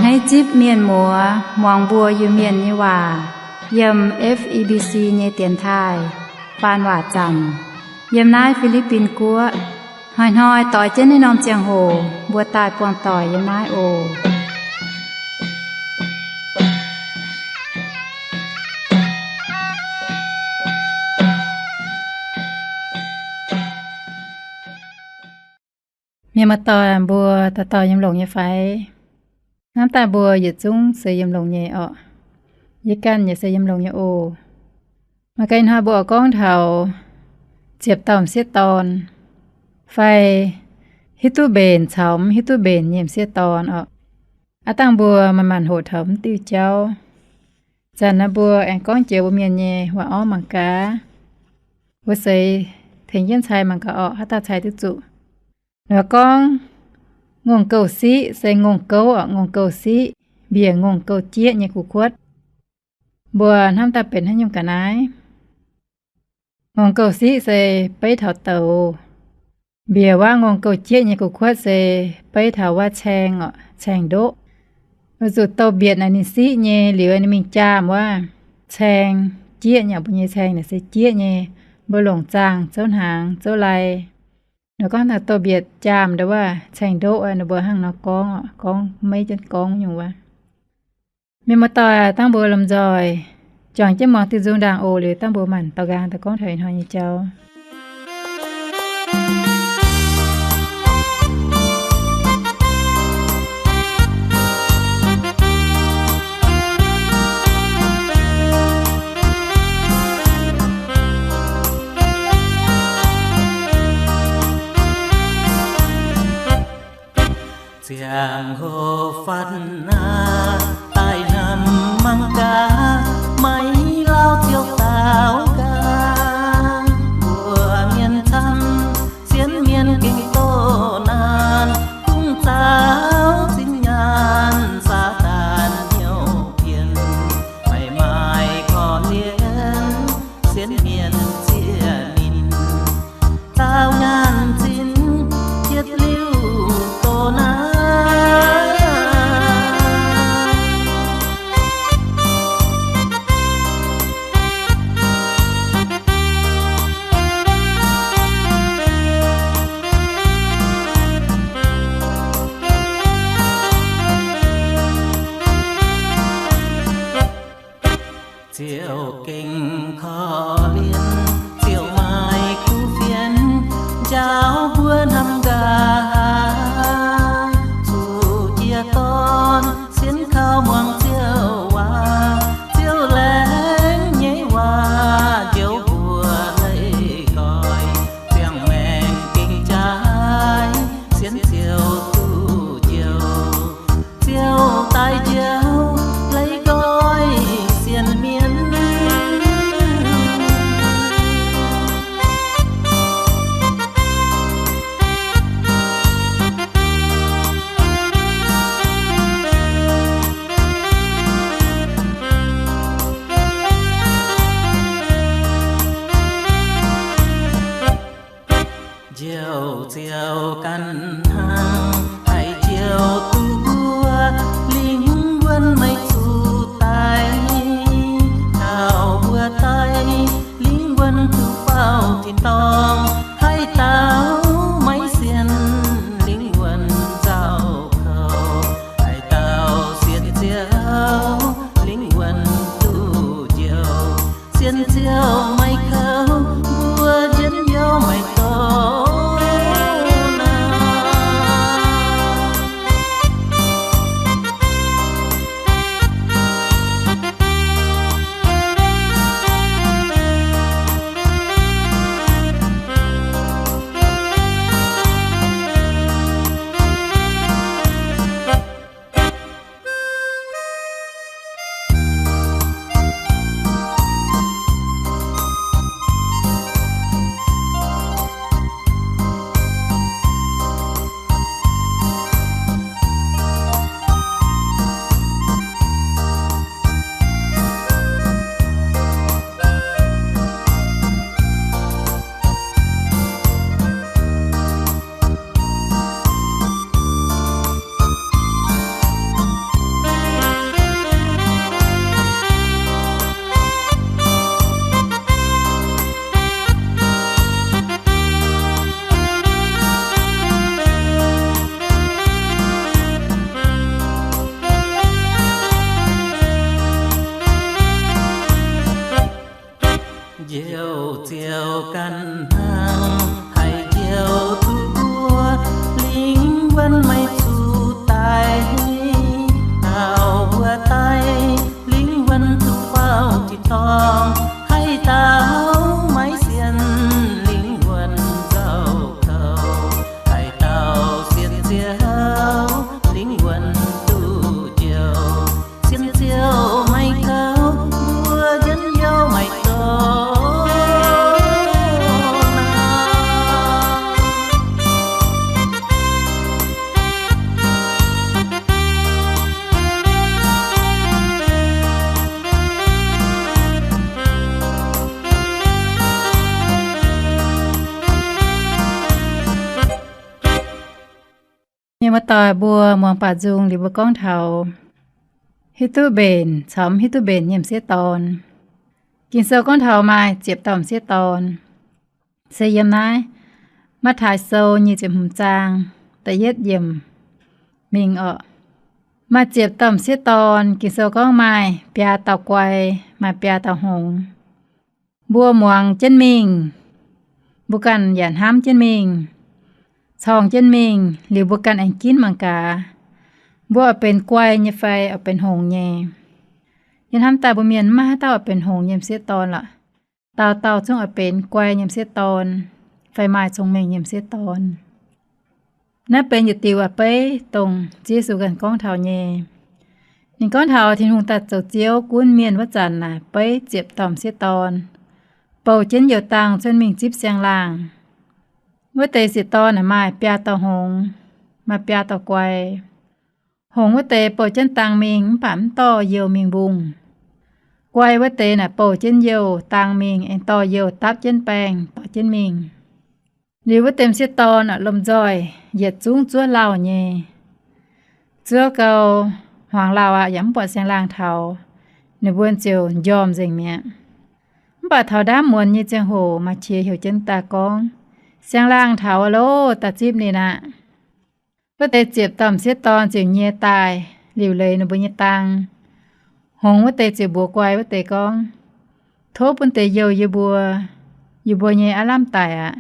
Naaiv zipv mienh muoz muangx mbuo Iu-Mienh nyei waac yiem F E B C nyei dienx taaih faan waac zanc yiem naaiv Fi^li^bin Guoqv. Hnoi-hnoi doix jienv naaiv norm ziangh hoc mbuo daaih buangh doic yiem naaiv oc. Mienh muoz-doic, mbuo dauh dauh yiem longx nyei fai? Hnamv daaih mbuo yietc zungv se yiem longx nyei orqc. Yie ganh yaac se yiem longx nyei oc. Maaih ganh hnoi mbuo oix gorngv taux ziepc dauh m'sieqv dorn, fai hiuv duqv mbenc caux mv hiuv duqv mbenc nyei m'sieqv dorn orqc. Aav dangh mbuo manc-manc hoqc taux mv diuh jauv. Zanc naaiv mbuo aengx gorngv jiex mbuo Mienh nyei waac-orv mangc gaax. Mbuo seix tengx jienv cai mangc gaax orqc, haaix dauh cai duqv zuqc. Nor gorngv ngongh gouh siqv se ngongh gouv orqc, ngongh gouh siqv, mbiec ngongh gouh jieqv nyei kuv kuotv. Mbuo hnamv daaih benx haaix nyungc ga'naaiv? Ngongh gouh siqv se beiv taux douz. Mbiec waac ngongh gouh jieqv nyei kuv kuotv se beiv taux waac caeng orqc, caeng ndoqv. Weic zuqc douz mbietc naaic ninh siqv nyei liuz ninh mingh jaam waac caeng jieqv nyei, mbuo nyei caeng naaic se jieqv nyei. Mbuo longc zaangh zouv hnaangx zouv lai. Nor gorngv taux douz mbietc jaam ndau waac caeng ndoqv, ninh mbuo hnangv nor gorngv orqc, gorngv maiv jienv gorngv nyungc waac. Mienh muoz-doic, dangh mbuo lomh nzoih juangc jienv muangx diuh nzung ndaangc oc. Liuz dangh mbuo maanc daux nqaang daaih gorngv taux ih hnoi nyei jauv. Ziangh hoc fatv naaiv, daaih hnamv mangc gaax, maiv lauh ziouc daaux gaax. Mbuo mienh camv, sienx mienh gengh doqc naanc, kungx zaaux zinh nyaanh Saadaan hnyouv pien, maiv maaih korv-lienh, sienx mienh zieqc ninh, daaux nyaanh zinh, yietc liuz doqc naanc. Ziouv gengh korv-lienh, Ziouv maaih kuv fienx, njaaux mbuo hnamv nqa'haav. Zuqc jiex dorn sienx kaux muangx Ziouv waac, Ziouv laengz nyei waac njoux mbuo leih nqoi, ziangh maengc gengh jaaix, sienx Ziouv duqv njoux. Ziouv daaih njoux, leih nqoi sienx mienh. Njoux Ziouv ganh hnangv, haih njoux duqv mbuo lingh torngv, haaix dauh maiv sienx lingh wuonh nzauh kouv, haaix dauh sienx Ziouv, lingh wuonh duqv njoux. Sienx Ziouv maiv kouv, mbuo njien-youh maiv dorngx. Mienh muoz-doic mbuo muangx baac nzung liuz mbuo gorngv taux hiuv duqv mbenc caux mv hiuv duqv mbenc nyei m'sieqv dorn. Ging-Sou gorngv taux maaih ziepc dauh m'sieqv dorn. Se yiem naaiv Matv^taai Sou nyic ziepc hmz zaang da'yietv yiemc mingh orqc. Maaih ziepc dauh m'sieqv dorn, Ging-Sou gorngv maaih biaa dauh guai, maaih biaa dauh hngongx. Mbuo muangx jienv mingh, mbuo ganh yaac hnamv jienv mingh, corng jienv mingh, liuz mbuo ganh aengx ginv mangc gaax. Mbuo oix benx guai nyei fai oix benx hngongx nyei? Yie hnamv daaih mbuo mienh maiv maaih haaix dauh oix benx hngongx nyei m'sieqv dorn lorqc. Dauh dauh zungv oix benx guai nyei m'sieqv dorn fai maaih cong-mengh nyei m'sieqv dorn. Naaiv benx yietc diuc a'beiv, dongh Ziouv Yesu ganh gorngv taux nyei. Ninh gorngv taux Tin-Hungh daaih zoux Ziouv gunv mienh wuov zanc naaic, beiv ziepc dauh m'sieqv dorn bouh jienv youh dangh cuotv mingh zipv siang-laangh. Wuov deix sieqv dorn naaic maaih biaa dauh hngongx, maaih biaa dauh guai. Hngongx wuov deix bouh jienv dangh mingh mv baac mv dorh youh mingh mbungh. Guai wuov deix naaic bouh jienv youh dangh mingh aengx dorh youh dapv jienv baengh dorh jienv mingh. Liuz wuov deix m'sieqv dorn lomh nzoih yietc zungv zuov lauh nyei. Zuov gau, hmuangx lauh aqv, yaac mv buatc siang-laangh taux, ninh mbuo ziouc njormh nzengc mi'aqv. Mv baac taux ndaamv muonz nyei ziangh hoc maaih qiex heuc jienv daaih gorngv, Siang-laangh taux loh, daaih zipv ninh aqv. Wuov deix ziepc dauh m'sieqv dorn ziouc nyie daaih liuc leiz ninh mbuo nyei dang. Hngongx wuov deix ziouc mbuox guai wuov deix gorngv, Tov bun deix youh yie mbuo, yie mbuo nyei aav lamh daic aqv.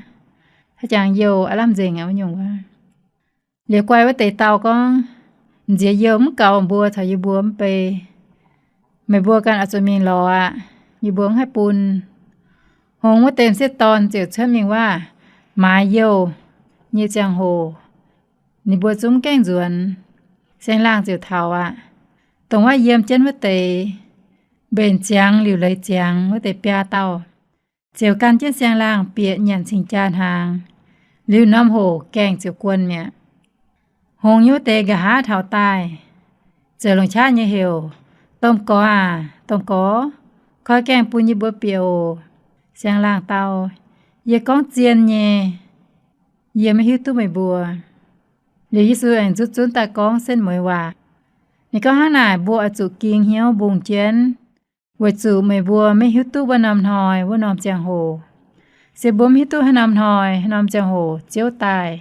Haaix jangx youh aav lamh nzengc aqv wuov nyungc wuov. Liuz guai wuov deix dau gorngv, M'nziex youh mv gaux mbuo caux yie mbuo mv bei. Meih mbuo ganh oix zuqc mingh lorz aqv. Yie mbuo mv haih bun. Hngongx wuov deix m'sieqv dorn ziouc cuotv mingh waac maaiz youh nyei ziangh hoc, ninh mbuo zungv mv gaengh nzuonx. Siang-laangh ziouc taux aqv. Dongh wuov yiem jienv wuov deix mbenc ziangx liuc leiz ziangx wuov deix biaa dauh ziouc gan jienv siang-laangh bieqc nyanc cing-jaa hnaangx. Liuz norm hoc gaengh ziouc guon mi'aqv. Hngongx nyei wuov deix nqa'haav taux daaih, ziouc longc qaqv nyei heuc, Domh gorx aac, domh gorx, koi gaengh bun yie mbuo bieqc oc. Siang-laangh dau, Yie gorngv zien nyei, yie maiv hiuv duqv meih mbuo. Liuz Yesu aengx nzutv zunv daaih gorngv setv mueiz waac. Ninh gorngv hnangv naaic, mbuo oix zuqc ging hnyouv mbungh jienv, weic zuqc meih mbuo maiv hiuv duqv wuov norm hnoi wuov norm ziangh hoc. Se mbuo mv hiuv duqv haaix norm hnoi haaix norm ziangh hoc Ziouv daaih.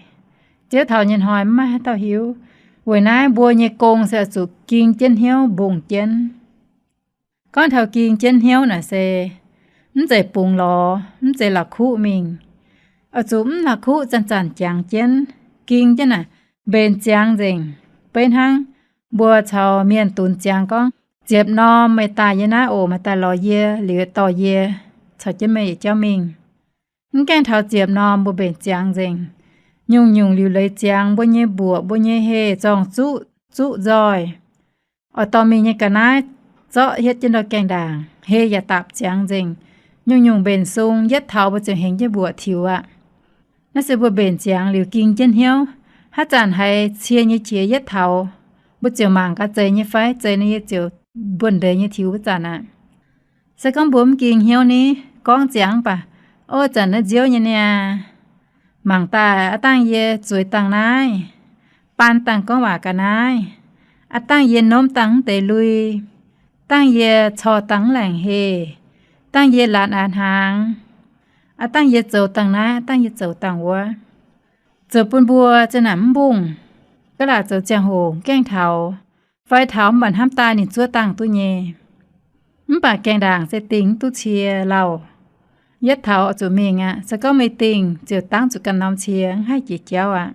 Ziouv taux nyei hnoi mv maaih haaix dauh hiuv. Weic naaiv mbuo nyei gong se oix zuqc ging jienv hnyouv mbungh jienv. Gorngv taux ging jienv hnyouv naaic se mv zeiz bungx lorz, mv zeiz la'kuqv mingh. Oix zuqc mv la'kuqv, zanc-zanc jangx jienv, ging jienv naaic, mbenc ziangx nzengc. Beiv hnangv mbuo caux mienh dunx ziangx gorngv, Ziepc norm meih daaih yie naaiv oc, meih daaih lorz yie liuz dorh yie caux jienv meih yietc jauv mingh. Mv gaengh taux ziepc norm mbuo mbenc ziangx nzengc. Nyungc-nyungc liuc leiz ziangx, mbuo nyei mbuoqc, mbuo nyei heh zorng zuqv, zuqv nzoih. Oix dorh mingh nyei ga'naaiv zorqv hietv jienv ndau gaengh ndaangc, heh yaac dapc ziangx nzengc. Nyungc-nyungc mbenc sung, yietv taux mbuo ziouc hengx jienv mbuoqc tiux aqv. Naaiv se mbuo mbenc ziangx liuz ging jienv hnyouv. Haaix zanc haiz cie nyei qiex yietv taux, mbuo ziouc mangc gaax zeiz nyei fai, zeiz nor yie ziouc mbuonx ndeic nyei tiux wuov zanc aqv. Se gorngv mbuo mv ging hnyouv ni, gorngv ziangx mv baac, Ov, zanc naaiv nziouv nyei niaa, mangc daaih aav dangh yie zueiz dangh naaiv, baan dangh gorngv waac ga'naaiv, aav dangh yie nomv dangh mv deix lui, dangh yie corc dangh mv laengc heh, dangh yie laatc aax hnaangx, aav dangh yie zoux dangh naaiv, aav dangh yie zoux dangh wuov. Zoux bun mbuo za'naaic mv mbungh, ga'laaic zoux ziangh hoc gaengh taux, fai taux mv baac hnamv daaih ninh zuov dangh duqv nyei. Mv baac gaengh ndaangc se dingh mv duqv cie lauh. Yietv taux oix zuqc mingh aqv. Se gorngv meih dingh, ziouc dangv zuqc ganh norm cie, mv haih jiex jauv aqv.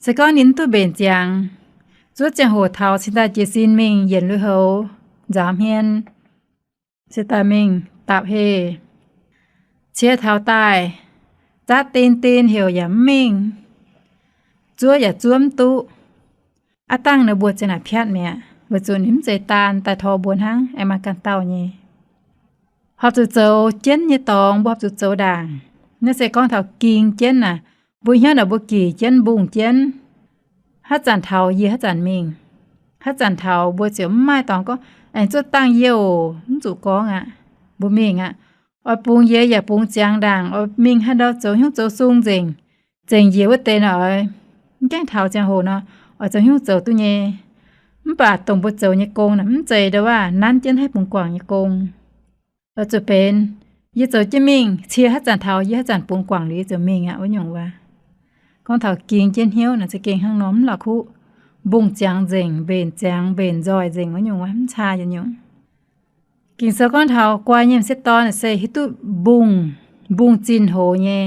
Se gorngv ninh mv duqv mbenc ziangx, zuov ziangh hoc taux cingx daaih jiez sin mingh yienc lui-houx nzaaux hmien, se daaih mingh dapc heh, cie taux daaih, zatv din din heuc yaac mv mingh, zuov yaac zuov mv duqv. Aav dangh ninh mbuo ziouc naaic piatv mi'aqv, weic zuqc ninh mv zeiz daan daaih tor mbuo hnangv, aengx maaih ganh dauh nyei. Horpc zuqc zoux jienv nyei dorngx mbuo horpc zuqc zoux ndaangc. Naaiv se gorngv taux ging jienv naaic, mbuo hnyouv naaic mbuo gic jienv mbungh jienv, haaix zanc taux yie haaix zanc mingh. Haaix zanc taux mbuo ziouc mv maaih dorngx gorngv aengx zuov dangh youh, mv zuqc gorngv aqv. Mbuo mingh aqv, oix bungx yie yaac bungx ziangx ndaangc, oix mingh haaix ndau zoux hnyouv zoux sung nzengc, zengc njiec wuov deix nor oix mv gaengh taux ziangh hoc nor, oix zoux hnyouv zoux duqv nyei. Mv baac dongh mbuo zoux nyei gong naaic mv zeiz ndau wuov nanv jienv haih bungx guangc nyei gong. Oix zuqc benx yie zoux jienv mingh, cie haaix zanc taux yie haaix zanc bungx guangc liuz yie ziouc mingh aqv wuov nyungc wuov. Gorngv taux ging jienv hnyouv naaic za'gengh hnangv nor mv la'kuqv. Mbungh ziangx nzengc, mbenc ziangx, mbenc nzoih nzengc wuov nyungc wuov, mv caa yietc nyungc. Ging-Sou gorngv taux guai nyei m'sieqv dorn se hiuv duqv mbungh, mbungh zinh hoz nyei,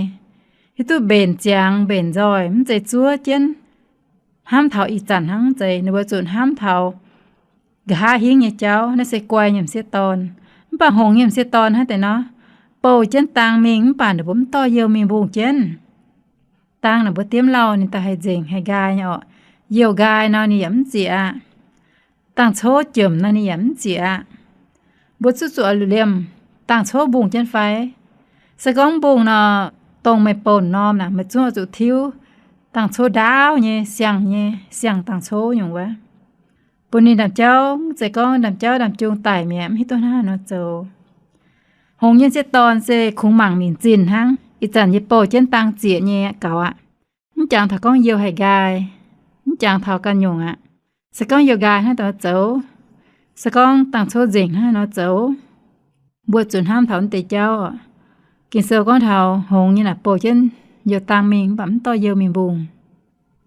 hiuv duqv mbenc ziangx mbenc nzoih, mv zeiz zuov jienv hnamv taux ih zanc hnangv. Mv zeiz, ninh mbuo zuqc hnamv taux nqa'haav hingv nyei jauv. Naaiv se guai nyei m'sieqv dorn. Mv baac hngongx nyei m'sieqv dorn hnangv deix nor, bouh jienv dang mingh mv baac ninh mbuo mv dorh youh mingh mbungh jienv. Dang ninh mbuo diemv lauh ninh daaih haih nzengc haih nqaai nyei orqc. Youh nqaai nor ninh yaac mv zieqc aqv. Dangh cov jomc nor ninh yaac mv zieqc aqv. Mbuo zuqc zuqc liemh dangh cov mbungh jienv fai? Se gorngv mbungh nor, dongh meih bouh norm naaic meih zungv oix zuqc tiuv dangh cov ndaauv nyei, siang nyei, siang dangh cov nyungc wuov. Bun ninh ndaamv-jauv, mv zeiz gorngv ndaamv-jauv ndaamv-jung daic mi'aqv, mv hiuv duqv hnangv haaix nor zoux. Hngongx nyei m'sieqv dorn se kungx mangc minc zinh hnangv. Ih zanc yie bouh jienv dang zieqc nyei gaux aqv. Mv jangx taux gorngv youh haih nqaai, mv jangx taux ganh nyungc aqv. Se gorngv youh nqaai hnangv haaix nor zoux, se gorngv dangh cov nzengc hnangv haaix nor zoux, mbuo zuqc hnamv taux naaiv deix jauv oc. Ging-Sou gorngv taux hngongx nyei naaic bouh jienv youh dang mingh mv baac mv dorh youh mingh mbungh.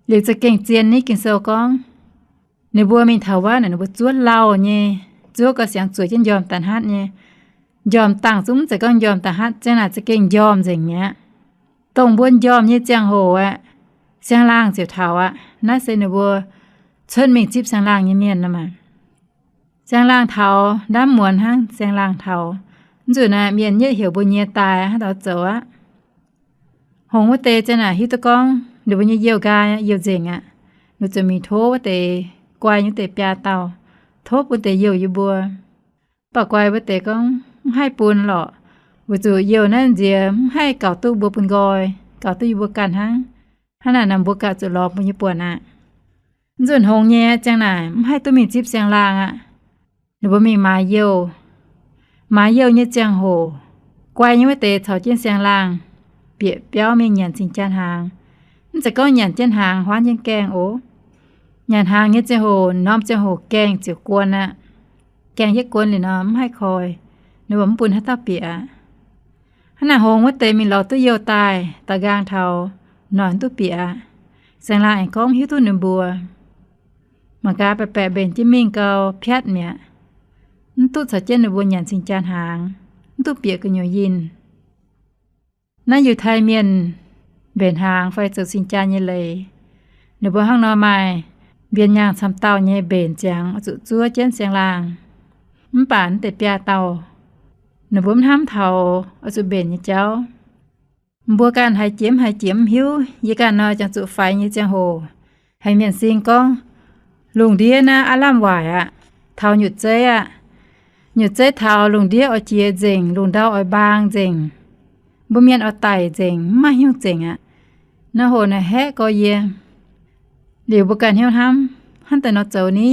Liuz za'gengh zien ni, Ging-Sou gorngv ninh mbuo mingh taux wuov naaic ninh mbuo zuov lauh nyei, zuov gauh siangx zueiz jienv njormh da'hnatv nyei. Njormh dangh zungv mv zeiz gorngv njormh da'hnatv, ziang naaic za'gengh njormh nzengc mi'aqv. Dongh mbuo njormh nyei ziangh hoc aeqv, siang-laangh ziouc taux aqv. Naaiv se ninh mbuo cuotv mingh zipv siang-laangh nyei mienh nor maah. Siang-laangh taux ndaamv muonz hnangv, siang-laangh taux. Mv nzunc naaic mienh nyetv heuc mbuo nyie daaih hnangv daaih zoux aqv. Hngongx wuov deix ziang naaic hiuv duqv gorngv ninh mbuo nyei youh nqaai youh nzengc aqv. Ninh zuqc mingh tov wuov deix guai nyei wuov deix biaa dauh, tov bun deix youh yie mbuo. Mv baac guai wuov deix gorngv mv haih bun lorqc, weic zuqc youh naaiv nziex mv haih gaux duqv mbuo bun nqoi, gaux duqv yie mbuo ganh hnangv. Hnangv naaic nor mbuo ganh zuqc lorz mbuo nyei buonc aqv. Mv nzunc hngongx nyei ziang naaic mv haih duqv mingh zipv siang-laangh aqv. Ninh mbuo mingh maaiz youh. Maaiz youh nyei ziangh hoc, guai nyei wuov deix caux jienv siang-laangh bieqc biauv mingh nyanc cing-jaa hnaangx. Mv zeiz gorngv nyanc jienv hnaangx huaanv jienv gaengh oc. Nyanc hnaangx nyei ziangh hoc, norm ziangh hoc gaengh ziouc guon aqv. Gaengh yietv guon liuz nor mv haih koi, ninh mbuo mv bun haaix dauh bieqc aqv. Hnangv naaic hngongx wuov deix mingh lorz duqv youh daaih, da'nqaang taux noic mv duqv bieqc aqv. Siang-laangh aengx gorngv mv hiuv duqv ninh mbuo. Mangc gaax, baeqc baeqc mbenc jienv mingh gau, piatv mi'aqv. Mv duqv caux jienv ninh mbuo nyanc cing-jaa hnaangx, mv duqv bieqc gu'nyuoz yinh. Naaiv Yiutai Mienh mbenc hnaangx fai zoux cing-jaa nyei leiz, ninh mbuo hnangv nor maaih mbienx nyaangh camv dauh nyei mbenc ziangx oix zuqc zuov jienv siang-laangh. Mv baac naaiv deix biaa dauh, ninh mbuo mv hnamv taux oix zuqc mbenc nyei jauv. Mbuo ganh haiz jiex mv haiz jiex mv hiuv, yie ganh nor jangx zuqc faix nyei ziangh hoc, haiz mienh sing gorngv, lungh ndiev naaiv aav lamh waaic aqv, taux nyutc zeiv aqv. Nyutc zeiv taux lungh ndiev oix jiex nzengc, lungh ndau oix mbaang nzengc, mbuo mienh oix daic nzengc, mv maaih haaix nyungc zengc aqv. Naaiv hoc naaic haeqv gorx yie. Liuz mbuo ganh hnyouv hnamv, hnangv daaih nor zoux ni?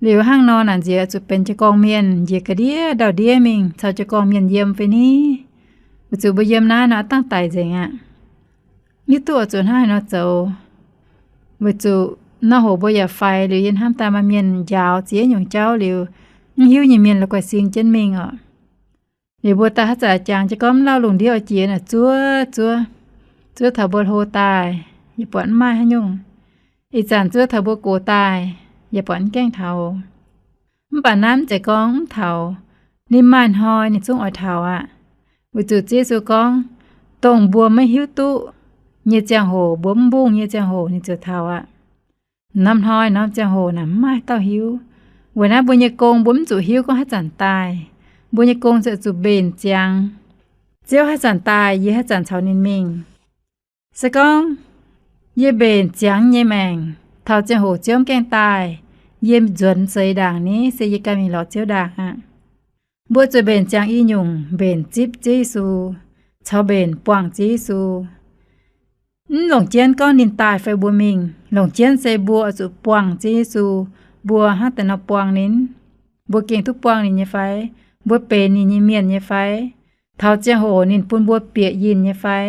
Liuz hnangv nor naaic nziex zuqc benx jiu-gorngv mienh njiec ga'ndiev ndau-ndiev mingh caux jiu-gorngv mienh yiem fai ni? Weic zuqc mbuo yiem naaiv nor aav dangh daic nzengc aqv. Mv duqv oix zuqc hnangv haaix nor zoux. Weic zuqc naaiv hoc mbuo yaac faix liuz, yie hnamv daaih maaih mienh njaaux ziex nyungc jauv liuz, mv hiuv nyei mienh la'guaih sing jienv mingh oc. Liuz mbuo daaih haaix zanc jangx jienv gorngv mv lauh lungh ndiev oix jiex naaic zuov zuov, zuov taux mbuo hlo daaih yaac buatc mv maaih haaix nyungc. Ih zanc zuov taux mbuo gox daaih yaac buatc mv gaengh taux. Mv baac naaiv mv zeiz gorngv mv taux. Ninh maaih hnoi ninh zungv oix taux aqv. Weic zuqc Ziouv Yesu gorngv, dongh mbuo maiv hiuv duqv nyei ziangh hoc, mbuo mv mbungh nyei ziangh hoc ninh ziouc taux aqv. Norm hnoi norm ziangh hoc naaic mv maaih dauh hiuv. Weic naaiv mbuo nyei gong mbuo mv zuqc hiuv gorngv haaix zanc daaih. Mbuo nyei gong se zuqc mbenc ziangx. Ziouv haaix zanc daaih, yie haaix zanc caux ninh mingh. Se gorngv yie mbenc ziangx nyei maengc, taux ziangh hoc Ziouv mv gaengh daaih, yie nzuonx seix ndaangc ni, se yie ganh mingh lorz Ziouv ndaangc aqv. Mbuo zuqc mbenc ziangx i nyungc, mbenc zipv Ziouv Yesu, caux mbenc buangh Ziouv Yesu. Mv longc jienv gorngv ninh daaih fai mbuo mingh, longc jienv se mbuo oix zuqc buangh Ziouv Yesu. Mbuo hnangv deix nor buangh ninh? Mbuo gengh duqv buangh ninh nyei fai? Mbuo benx ninh nyei mienh nyei fai? Taux ziangh hoc ninh bun mbuo bieqc yinh nyei fai?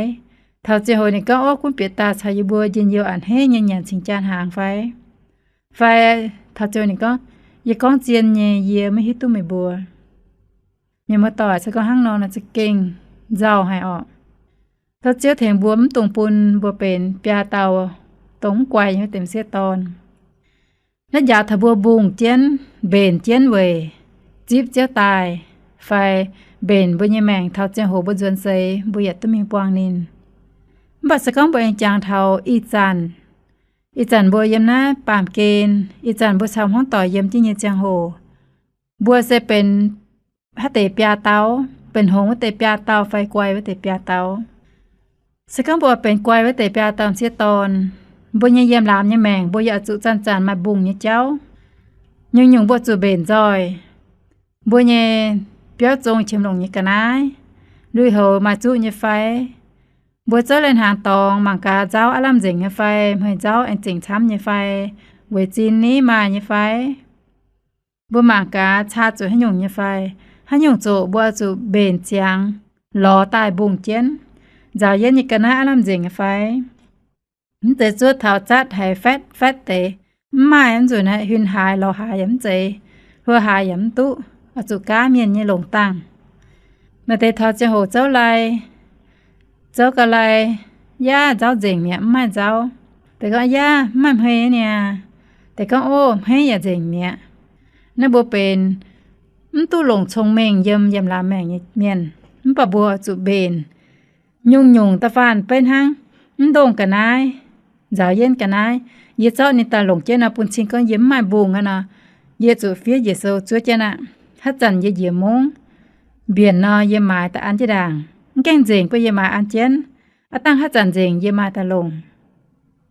Taux ziangh hoc ninh gorngv, Ov, gunv bieqc daaih caux yie mbuo njien-youh a'hneiv nyei nyanc cing-jaa hnaangx fai? Fai taux ziangh hoc ninh gorngv, Yie gorngv zien nyei, yie maiv hiuv duqv meih mbuo. Mienh muoz-doic, se gorngv hnangv nor, nor za'gengh nzauh haic orqc. Tov Ziouv tengx mbuo mv dungx bun mbuo benx biaa dauh dongh mv guai nyei wuov deix m'sieqv dorn. Naaiv njaaux taux mbuo mbungh jienv, mbenc jienv weic zipv Ziouv daaih, fai mbenc mbuo nyei maengc taux ziangh hoc mbuo nzuonx seix, mbuo yaac duqv mingh buangh ninh. Mv baac se gorngv mbuo aengx jangx taux ih zanc, ih zanc mbuo yiem naaiv baamh gen, ih zanc mbuo caux hmuangv doic yiem jienv nyei ziangh hoc, mbuo se benx haaix deix biaa dauh? Benx hngongx wuov deix biaa dauh fai guai wuov deix biaa dauh? Se gorngv mbuo benx guai wuov deix biaa dauh m'sieqv dorn, mbuo nyei yiem laamz nyei maengc mbuo yaac zuqc zanc-zanc maaih mbungh nyei jauv. Nyungc-nyungc mbuo zuqc mbenc nzoih. Mbuo nyei biauv zong qiemx longc nyei ga'naaiv, lui-houx maaih zuqv nyei fai? Mbuo zouv lai-hnaangx dorngx mangc gaax nzauv aav lamh nzengc nyei fai, hmei nzauv aengx zengc camv nyei fai, weic zin niv maaih nyei fai? Mbuo mangc gaax caa zuqc haaix nyungc nyei fai? Haaix nyungc zoqc mbuo zuqc mbenc ziangx, lorz daaih mbungh jienv, nzaaux yienv nyei ga'naaiv aav lamh nzengc nyei fai? Mv zeiz zuov taux zatv haiz fatv fatv deix, mv maaih aqv. Nzunc naaiv huin haaix lorz haaix yaac mv zeiz, hluo haaix yaac mv duqv, oix zuqc gaav mienh nyei longc dangh. Maaih deix taux ziangh hoc zouv lai, zouv ga'lai, yaac nzauv nzengc mi'aqv, mv maaih nzauv. Deix gorngv, Yaac mv maaih hmei niaa. Deix gorngv, Ov, hmei yaac nzengc mi'aqv. Naaiv mbuo benx mv duqv longc cong-mengh yiem yiem laamz maengc nyei mienh, mv baac mbuo zuqc mbenc. Nyungc-nyungc da'faanh beiv hnangv, mv ndongh ga'naaiv, nzaaux yienv ga'naaiv, yie zorqv ninh daaih longc jienv nor, bun cing gorngv yie mv maaih mbungh aqv nor, yie zuqc fiev njiec sou zuov jienv aqv. Haaix zanc yie njiec mungv, mbienc nor yie maaiz daaih an jienv ndaangc. Mv gaengh nzengc, bun yie maaiz an jienv. Aav dangh haaix zanc nzengc yie maaih daaih longc.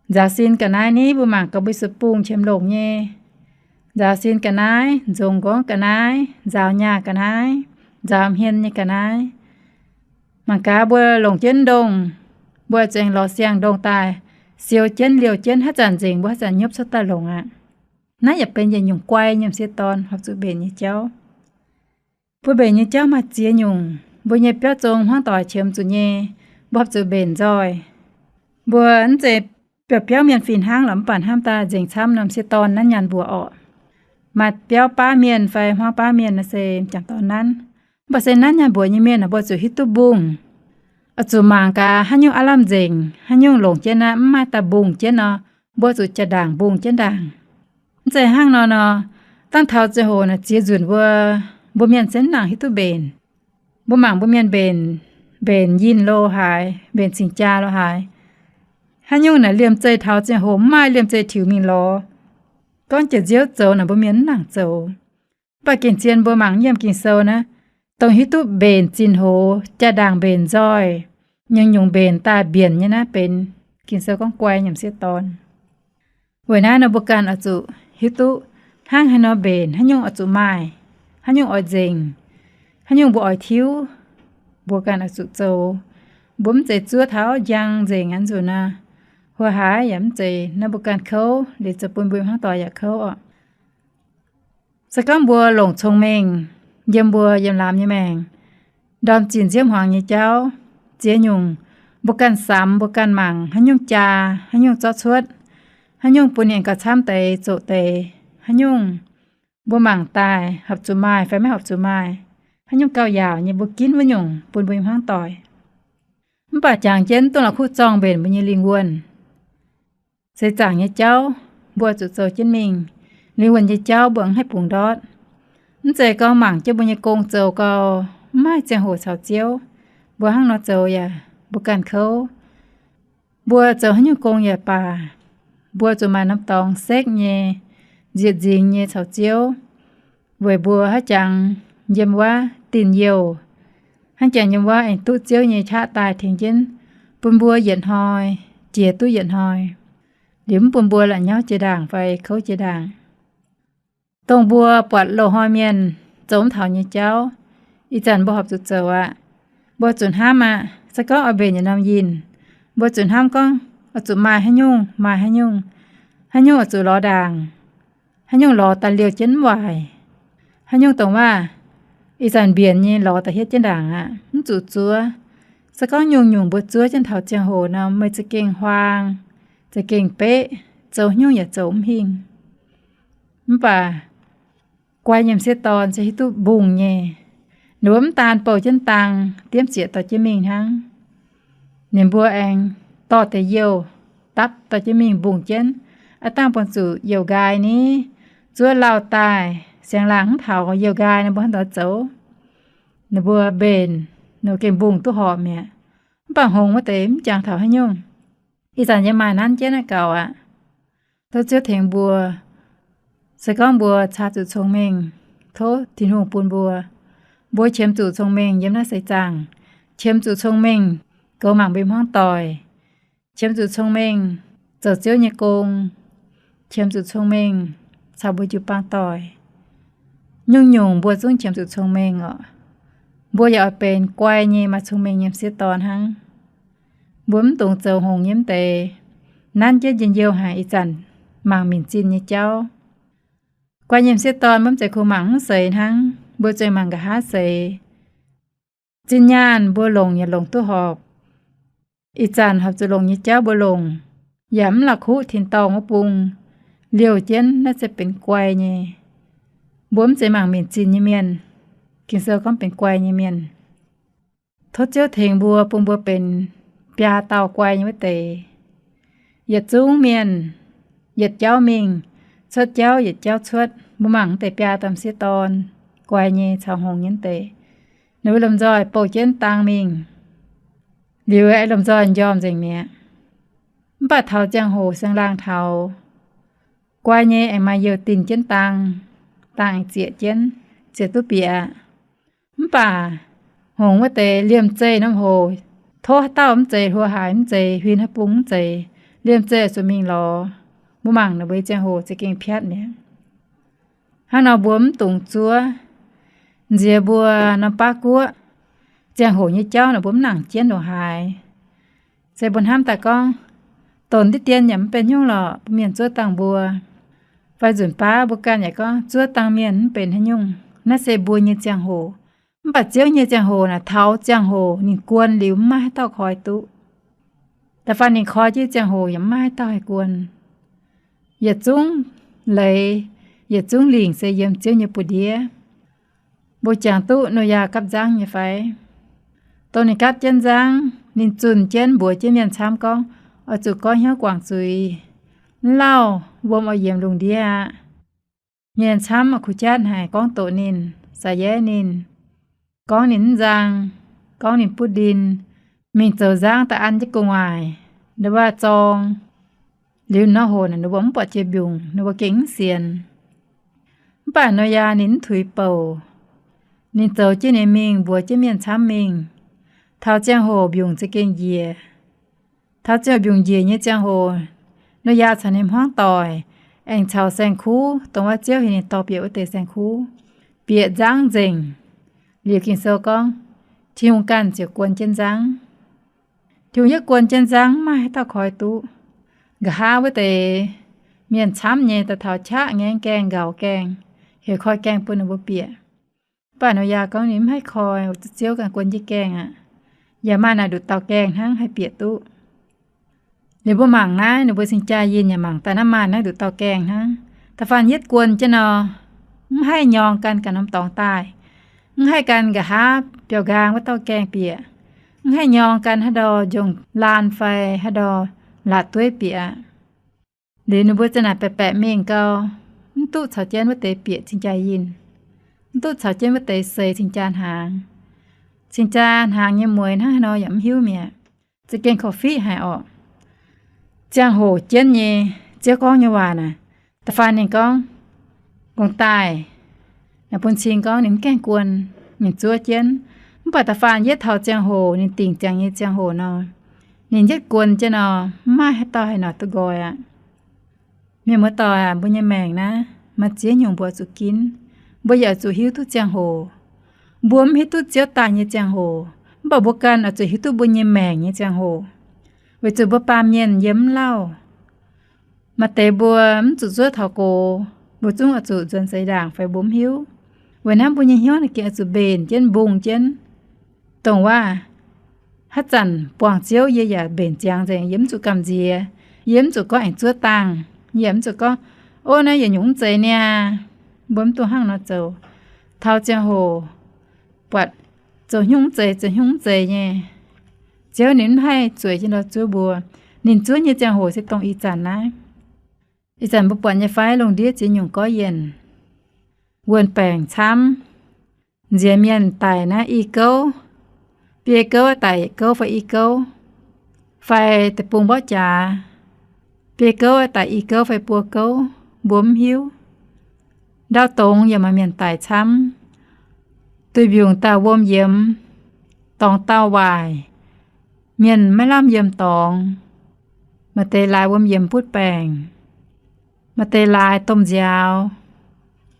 Nzaaux sin ga'naaiv ni, mbuo mangc gaax mbuo se bungh qiemx longc nyei. Nzaaux sin ga'naaiv, nzongc nqorngv ga'naaiv, nzaaux nyaah ga'naaiv, nzaaux hmien nyei ga'naaiv. Mangc gaax mbuo longc jienv ndongh, mbuo zuqc aengx lorz siang-ndongh daaih siou jienv liouh jienv, haaix zanc nzengc mbuo haaix zanc nyopv cuotv daaih longc aqv. Naaiv yaac benx yietc nyungc guai nyei m'sieqv dorn horpc zuqc mbenc nyei jauv. Mbuo mbenc nyei jauv maaih ziex nyungc. Mbuo nyei biauv zong hmuangv doic qiemx zuqc nyei, mbuo horpc zuqc mbenc nzoih. Mbuo mv zeiz biauv-biauv mienh fih hnangv lorqc, mv baac hnamv daaih nzengc camv nor, m'sieqv dorn nanv nyaanh mbuoqc orqc. Maaih biauv baav mienh fai hmuangv baav mienh nor se m'jangc dorn nanv. Mv baac se nanv nyaanh mbuoqc nyei mienh aah, mbuo zuqc hiuv duqv mbungh. Oix zuqc mangc gaax haaix nyungc aav lamh nzengc, haaix nyungc longc jienv aqv, mv maaih daaih mbungh jienv nor, mbuo zuqc jaa-ndaangc mbungh jienv ndaangc. Mv zeiz hnangv nor nor, dangh taux ziangh hoc naaic ziex nzunc mbuo, mbuo mienh se mv nangc hiuv duqv mbenc. Mbuo mangc mbuo mienh mbenc, mbenc yinh lo haaix, mbenc cing-jaa lo haaix, haaix nyungc naaic liemh zeih taux ziangh hoc mv maaih liemh zeih tiux mingh lorz. Gorngv jiex nziouv zoux naaic mbuo mienh mv nangc zoux. Mv baac gengh zien mbuo mangc yiem Ging-Sou naaiv, dongh hiuv duqv mbenc zinh hoz, jaa-ndaangc mbenc nzoih, nyungc-nyungc mbenc daaih mbienc nyei naaiv benx Ging-Sou gorngv guai nyei m'sieqv dorn. Weic naaiv nor mbuo ganh oix zuqc hiuv duqv hnangv haaix nor mbenc, haaix nyungc oix zuqc maaih, haaix nyungc oix nzengc, haaix nyungc mbuo oix tiuv, mbuo ganh oix zuqc zoux. Mbuo mv zeiz zuov taux njang nzengc aqv nzunc naaiv. Hlo haaix yaac mv zeiz naaiv mbuo ganh kouv, liuz zoux bun mbuo hmuangv doic yaac kouv orqc. Se gorngv mbuo longc cong-mengh yiem mbuo yiem laamz nyei maengc, ndorm zinh nziouv hmuangx nyei jauv, ziex nyungc, mbuo ganh samx, mbuo ganh mangc haaix nyungc jaa, haaix nyungc zorqv cuotv, haaix nyungc bun ninh gauh camv deix zoqc deix, haaix nyungc mbuo mangc daaih horpc zuqc maaih fai maiv horpc zuqc maaih, haaix nyungc gauh yaauc nyei, mbuo ginv wuov nyungc bun mbuo nyei hmuangv doic. Mv baac jangx jienv dongh la'kuqv zorng mbenc mbuo nyei lingh wuonh. Seix zaangc nyei jauv mbuo zuqc zoux jienv mingh. Lingh wuonh nyei jauv mbuo mv haih bungx ndortv. Mv zeiz gorngv mangc jienv mbuo nyei gong zoux gau, mv maaih ziangh hoc caux Ziouv. Mbuo hnangv nor zoux yaac mbuo ganh kouv. Mbuo zoux haaix nyungc gong yaac baac, mbuo zuqc maaih norm dorngx sekv nyei, nzieqc nzingx nyei caux Ziouv, weic mbuo haiz jangx yiem wuov dinh youh. Hnangv jangx yiem wuov aengx duqv Ziouv nyei qaqv daaih tengx jienv bun mbuo yietc hnoi, jiex duqv yietc hnoi. Liuz mv bun mbuo la'nyauv jiex ndaangc fai kouv jiex ndaangc. Dongh mbuo buatc loz-hnoi mienh zoux mv taux nyei jauv, ih zanc mbuo horpc zuqc zoux aqv. Mbuo zuqc hnamv aqv. Se gorngv oix mbenc yietc norm yinh, mbuo zuqc hnamv gorngv oix zuqc maaih haaix nyungc, maaih haaix nyungc, haaix nyungc oix zuqc lorz ndaangc, haaix nyungc lorz daaih liouh jienv mv waaic, haaix nyungc dongh waac ih zanc mbienc nyei lorz daaih hietv jienv ndaangc aqv, mv zuqc zuov. Se gorngv nyungc-nyungc mbuo zuov jienv taux ziangh hoc nor, meih za'gengh huaang, za'gengh beqv, zoux haaix nyungc yaac zoux mv hingh. Mv baac guai nyei m'sieqv dorn se hiuv duqv mbungh nyei. Ninh mbuo mv daan bouh jienv dang diemv zieqc dorh jienv mingh hnangv. Ninh mbuo aengx dorh deix youh dapv dorh jienv mingh mbungh jienv. Aav dangh buangh zuqc youh nqaai ni, zuov lauh daaih, siang-laangc mv taux youh nqaai nor mbuo hnangv doix zoux. Ninh mbuo mbenc, ninh mbuo gengh mbungh duqv horpc mi'aqv. Mv baac hngongx wuov deix mv jangx taux haaix nyungc. Ih zanc yie maaih nanv jienv naaiv gaux aqv. Tov Ziouv tengx mbuo. Se gorngv mbuo caa zuqc cong-mengh, tov Tin-Hungh bun mbuo. Mbuo qiemx zuqc cong-mengh yiem naaiv seix zaangc, qiemx zuqc cong-mengh goux mangc mbuo nyei hmuangv-doic, qiemx zuqc cong-mengh zoux Ziouv nyei gong, qiemx zuqc cong-mengh caux mbuo jiu-baang doic. Nyungc-nyungc mbuo zungv qiemx zuqc cong-mengh oc. Mbuo yaac oix benx guai nyei maaih cong-mengh nyei m'sieqv dorn hnangv. Mbuo mv dungx zoux hngongx nyei mv deix, nanv jienv njien-youh haic ih zanc mangc minc zinh nyei jauv. Guai nyei m'sieqv dorn mbuo mv zeiz kungx mangc mv seix hnangv, mbuo zuqc mangc nqa'haav seix. Zinh nyaanh mbuo longc yaac longc duqv horpc. Ih zanc horpc zuqc longc nyei jauv mbuo longc, yaac mv la'kuqv tin-dorngh wuov bung liouh jienv naaiv se benx guai nyei. Mbuo mv zeiz mangc minc zinh nyei mienh. Ging-Sou gorngv benx guai nyei mienh. Tov Ziouv tengx mbuo, bun mbuo benx biaa dauh guai nyei wuov deix. Yietc zungv mienh, yietc jauv mingh, cuotv jauv yietc jauv cuotv, mbuo mangc wuov deix biaa dauh m'sieqv dorn, guai nyei caux hngongx nyei wuov deix. Ninh mbuo lomh nzoih bouh jienv dang mingh, liuz aengx lomh nzoih njormh nzengc mi'aqv. Mv baac taux ziangh hoc siang-laangh taux, guai nyei aengx maaih youh dinh jienv dang, dang aengx zieqc jienv, zieqc duqv bieqc aqv. Mv baac hngongx wuov deix liemh zeih norm hoc, tov haaix dauh mv zeiz hluo haic, mv zeiz huin haaix bung mv zeiz, liemh zeih zuqc mingh lorz. Mbuo mangc ninh mbuo nyei ziangh hoc za'gengh piatv mi'aqv. Hnangv nor mbuo mv dungx zuov. Nziex mbuo norm baav guoqv, ziangh hoc nyei jauv naaic mbuo mv nangc jienv ndongc haaix. Se mbuo hnamv daaih gorngv, donx diqv dien yaac mv benx nyungc lorqc, bun mienh zuov dangh mbuo. Fai nzunc baav mbuo ganh yaac gorngv zuov dangh mienh mv benx haaix nyungc. Naaiv se mbuo nyei ziangh hoc. Mv baac Ziouv nyei ziangh hoc naaic, taux ziangh hoc ninh guon liuz mv maaih haaix dauh koi duqv. Da'faanh ninh koi jienv ziangh hoc yaac mv maaih haaix dauh haih guon. Yietc zungv leiz, yietc zungv lingc se yiem Ziouv nyei buoz-ndiev. Mbuo jangx duqv Noyaa gapv nzangv nyei fai? Dongh ninh gapv jienv nzangv, ninh zunh jienv mbuox jienv mienh camv gorngv, oix zuqc goiv hnyouv guangc zuiz. Mv lauh wuom oix yiemx lungh ndiev aqv. Mienh camv oix kuh jatv haic gorngv doqc ninh, za'yaev ninh, gorngv ninh mv nzang, gorngv ninh butv ndin, mingh zoux nzangv daaih an jienv gu'nguaaic, ndon wuov zorng. Liuz nor hoc naaic ninh mbuo mv buatc jiex mbiungc, ninh mbuo gengh mv sienx. Mv baac Noyaa ninh mv tuix bouc. Ninh zoux jienv ninh mingh mbuox jienv mienh camv mingh. Taux ziangh hoc mbiungc za'gengh njiec. Taux ziangh hoc mbiungc njiec nyei ziangh hoc, Noyaa caux ninh hmuangv doic aengx caux saeng-kuv, dongh wuov Ziouv heuc ninh dorh bieqc wuov deix saeng-kuv, bieqc nzangv nzengc. Liuz Ging-Sou gorngv, Tin-Hungh ganh ziouc guon jienv nzangv. Tin-Hungh yaac guon jienv nzangv, mv maaih haaix dauh koi duqv. Nqa'haav wuov deix mienh camv nyei daaih taux qaqv ngaengv gaengh nqaaux gaengh, heuc koi gaengh bun ninh mbuo bieqc. Mv baac Noyaa gorngv ninh mv haih koi, Ziouv ganh guon jienv gaengh aqv. Yaac maaih naaic nduqc dauh gaengh hnangv haih bieqc duqv. Liuz mbuo mangc naaiv, ninh mbuo cing-jaa yinh yaac mangc daaih naaiv maaih naaiv nduqc dauh gaengh hnangv. Da'faanh yietv guon jienv nor, mv haih nyorng gan ganh norm dorngx daaih, mv haih gan nqa'haav biauv-nqaang wuov dauh gaengh bieqc, mv haih nyorng gan haaix ndau njongc laanh fai haaix ndau laatc dueiv bieqc aqv. Liuz ninh mbuo za'naaic baeqc baeqc mingh gau, mv duqv caux jienv wuov deix bieqc cing-jaa yinh, mv duqv caux jienv wuov deix seix cing-jaa hnaangx. Cing-jaa hnaangx nyei mueix hnangv haaix nor yaac mv hiuv mi'aqv. Za'gengh korv-fiqv haic orqc. Ziangh hoc jienv nyei, Ziouv gorngv nyei waac naaic, da'faanh ninh gorngv, Gong-daaih, naaic bun cing gorngv ninh mv gaengh guon, Ninh zuov jienv. Mv baac da'faanh yietv taux ziangh hoc ninh dingc ziangx nyei ziangh hoc nor, ninh yietv guon jienv nor, mv maaih haaix dauh haih noic duqv nqoi aqv. Mienh muoz-doic aac, mbuo nyei maengc naaiv maaih ziex nyungc mbuo oix zuqc ginv. Mbuo yaac oix zuqc hiuv duqv ziangh hoc. Mbuo mv hiuv duqv Ziouv daaih nyei ziangh hoc, mv baac mbuo ganh oix zuqc hiuv duqv mbuo nyei maengc nyei ziangh hoc. Weic zuqc mbuo baamh mienh yiem mv lauh. Maaih deix mbuo mv zuqc zuov taux gox, mbuo zungv oix zuqc nzuonx seix ndaangc fai mbuo mv hiuv. Weic naaiv mbuo nyei hnyouv naaic gengh oix zuqc mbenc jienv mbungh jienv. Dongh waac haaix zanc buangh Ziouv yie yaac mbenc ziangx nzengc, yie mv zuqc gamh nziex, yie mv zuqc gorngv aengx zuov dangh, yie mv zuqc gorngv, ov, naaiv yietc nyungc mv zeiz niaa. Mbuo mv dungx hnangv nor zoux. Taux ziangh hoc buatc zoux haaix nyungc mv zeiz, zoux haaix nyungc mv zeiz nyei, Ziouv ninh mv haih zueiz jienv ndau zuov mbuo. Ninh zuov nyei ziangh hoc se dongh ih zanc naaiv. Ih zanc mbuo buatc nyei fai lungh ndiev ziex nyungc gorqv-yienh, wuon-baengc camv, nziex mienh daic naaiv i gouv, biei gouv daic gouv fai i gouv, fai deic-bung mborqv jaax, biei gouv daic i gouv fai buo gouv, mbuo mv hiuv. Ndau dongx yaac maaih mienh daic camv. Duih mbiungc dauh wuom yiemx, dorngx dauh waaic, mienh maiv lamh yiem dorngx. Maaih deix laaix wuom yiemx butv baengc. Maaih deix laaix domh nziaaux,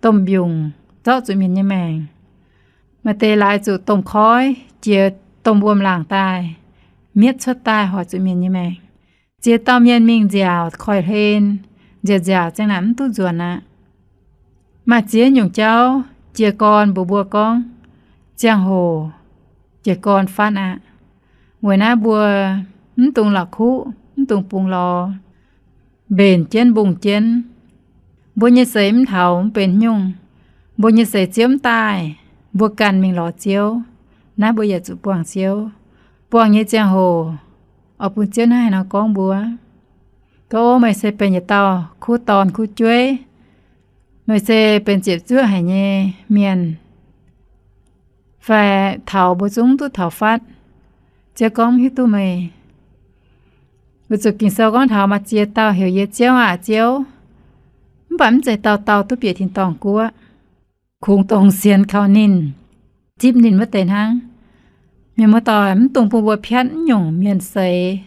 domh mbiungc zorqv zuqc mienh nyei maengc. Maaih deix laaix zuqc domh koiv jiex domh wuom-laangc daaih, mietv cuotv daaih hoic zuqc mienh nyei maengc. Ziex dauh mienh mingh nziaauc koiv-hlen, nziaauc nziaauc ziang naaic mv duqv nzuonx aqv. Maaih ziex nyungc jauv jiez gorn mbuox mbuo gorngv, ziangh hoc jiez gorn fatv aqv. Weic naaiv mbuo mv dungx la'kuqv, mv dungx bungx lorz, mbenc jienv mbungh jienv. Mbuo nyei seix mv taux mv benx nyungc. Mbuo nyei seix Ziouv mv daaih, mbuo ganh mingh lorz Ziouv. Naaiv mbuo yaac zuqc buangh Ziouv. Buangh nyei ziangh hoc, oix bun Ziouv naaiv haaix nor gorngv mbuo, gorngv, ov, meih se benx yietc dauh kuv dorn kuv jueiv, meih se benx ziepc zuoqv haic nyei mienh, fai taux mbuo zungv duqv taux fatv. Ziouv gorngv, mv hiuv duqv meih. Weic zuqc Ging-Sou gorngv taux maaih ziex dauh heuc yie, Ziouv aah, Ziouv, mv baac mv zeiz dauh dauh duqv bieqc tin-dorngh guoqv. Kungx dongh sienx kaux ninh, zipv ninh wuov deix hnangv. Mienh muoz-doic, mv dungx bun mbuo piatv mv nyungc mienh seix.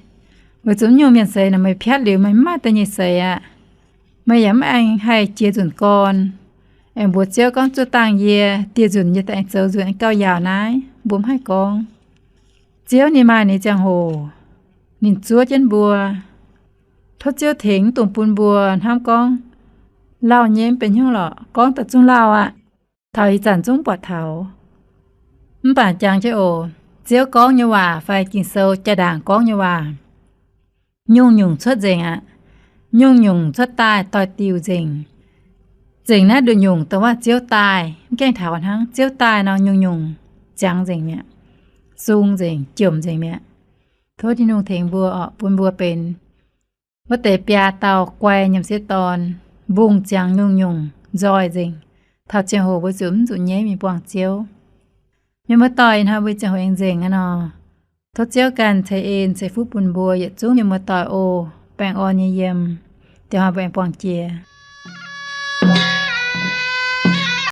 Weic zuqc mv nyungc mienh seix naaic meih piatv liuz meih mv maaih da'nyeic seix aqv. Meih yaac mv aengx haih jiex nzunc gorn, aengx mbuox Ziouv gorngv, zuov dangh yie, dieh nzunc yie daaih aengx zoux nzunc gauh yaauc naaiv. Mbuo mv haih gorngv. Ziouv ninh maaih ninh ziangh hoc, ninh zuov jienv mbuo. Tov Ziouv tengx, mv dungx bun mbuo hnamv gorngv, lauh nyei mv benx hnyouv lorqc, gorngv daaih zungv lauh aqv. Taux ih zanc zungv buatc taux. Mv baac jangx jienv oc, Ziouv gorngv nyei waac fai Ging-Sou jaa-ndaangc gorngv nyei waac, nyungc-nyungc cuotv nzengc aqv. Nyungc-nyungc cuotv daaih doix-diuc nzengc. Nzengc naaiv nduqc nyungc dongh waac Ziouv daaih, mv gaengh taux hnangv. Ziouv daaih nor nyungc-nyungc ziangx nzengc mi'aqv, sung nzengc, jomc nzengc mi'aqv. Tov Tin-Hungh tengx mbuo oc, bun mbuo benx wuov deix biaa dauh guai nyiemc sieqv dorn, mbungh ziangx nyungc-nyungc nzoih nzengc. Taux ziangh hoc mbuo ziouc mv zuqc nyaiv mingh buangh Ziouv. Mienh muoz-doic, ih hnoi mbuo ziangh hoc aengx nzengc aqv nor. Tov Ziouv ganh ceix en ceix fuqv bun mbuo yietc zungv mienh muoz-doic oc. Baengh orn nyei yiem. Diex hnoi mbuo aengx buangh jiex.